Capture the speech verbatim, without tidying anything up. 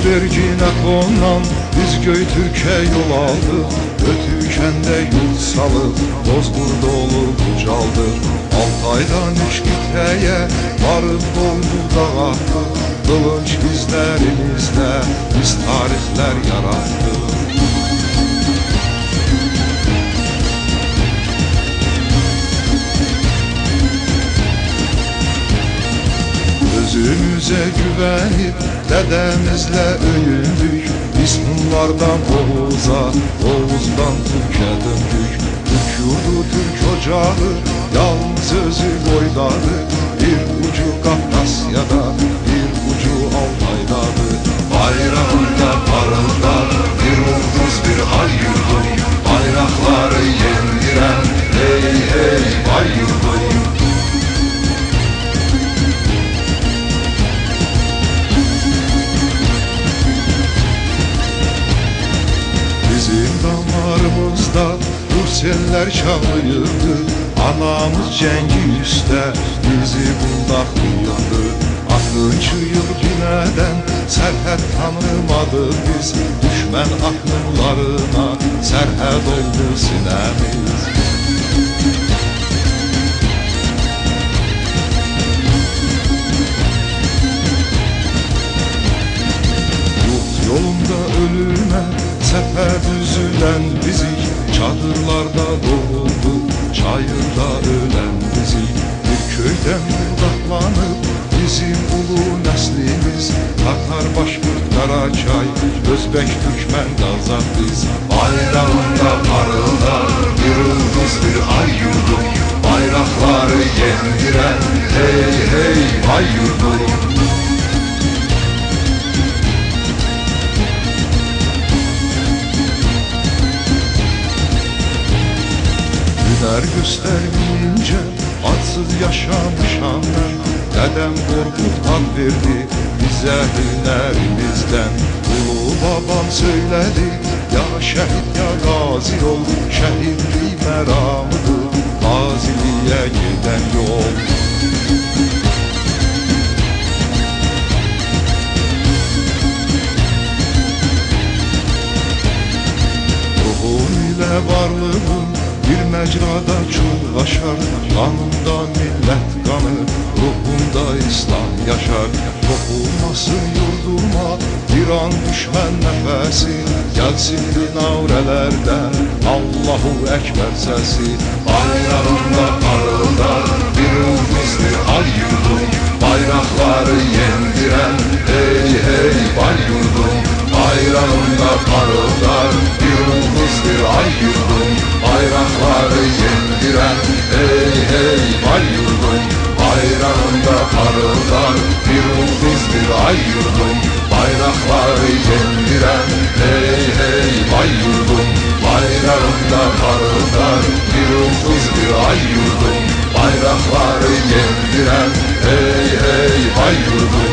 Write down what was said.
ارگینکوندان بیز گؤی‌تورکه یول آلدیق، اؤتوکن ده یول سالیب، بوزقورد اولوب اوجالدیق. آلتایدان اوچ قطعه‌یه واریب، بوینو داغ آتدیق، قیلینج دیزلریمیزله بیز تاریخلر یاراتدیق. اؤزوموزه گوونیب دده‌میزله اؤیوندوک، بیز هونلاردان اوغوزا، اوغوزدان تورکه دؤندوک. تورک یوردو، تورک اوجاغی، یالنیز اؤزو بویدادیر. بیر اوجو قافقاسیادا، بیر اوجو آلتایدادیر. بایراغیندا پاریلدار بیر اولدوز، بیر آی یوردوم، بایراقلاری یئندیرن، هئی، هئی، بای یوردوم. بیزیم داماریمیزدا بو سئللر چاغلاییردی، آنامیز جنگی اوسته بیزی قونداقلاییردی. آخین چیخیب بینه‌دن سرحد تانیمادیق بیز، دوشمن آخینلارینا سرحد اولدو سینه‌میز. یوخ یولوندا اؤلومه سپه دوزولن بیزیک، چادیرلاردا دوغولدو، چاییردا اؤلن بیزیک. بیر کؤیدن بوداقلانیب بیزیم اولو نسلیمیز، تاتار، باشقورد، قاراچای، اؤزبک، تورکمن، قازاق بیز. بایراغیندا پاریلدار بیر اولدوز، بیر آی یوردوم، بایراقلاری یئندیرن، هئی، هئی، بای یوردوم. هنر گؤسترمه‌یینجه آدسیز یاشامیشام من. دده‌م قورقود آد وئردی بیزه هنریمیزدن. اولو بابام سؤیله‌دی: «یا شهید، یا غازی اول، شهیدلیک مرامیدیر غازیلیگه گئدن یول.» روحوم ایله وارلیغیم بیر مجرادا چولغاشار، قانیمدا میللت قانی، روحومدا ایسلام یاشار. توخونماسین یوردوما بیر آن دوشمن نفسی، گلسین بیر نعره‌لردن الله اکبر سسی. بایراغیندا پاریلدار بیر اولدوز، بیر آی یوردوم، بایراقلاری یئندیرن، هئی، هئی، بای یوردوم. بایراغیندا پاریلدار بیر اولدوز، بیر آی یوردوم، بایراقلاری یئندیرن، هئی، هئی، بای یوردوم. بایراغیندا پاریلدار بیر اولدوز، بیر آی یوردوم، بایراقلاری یئندیرن، هئی، هئی، بای یوردوم. بایراغیندا پاریلدار بیر اولدوز، بیر آی یوردوم، بایراقلاری یئندیرن، هئی، هئی، بای یوردوم.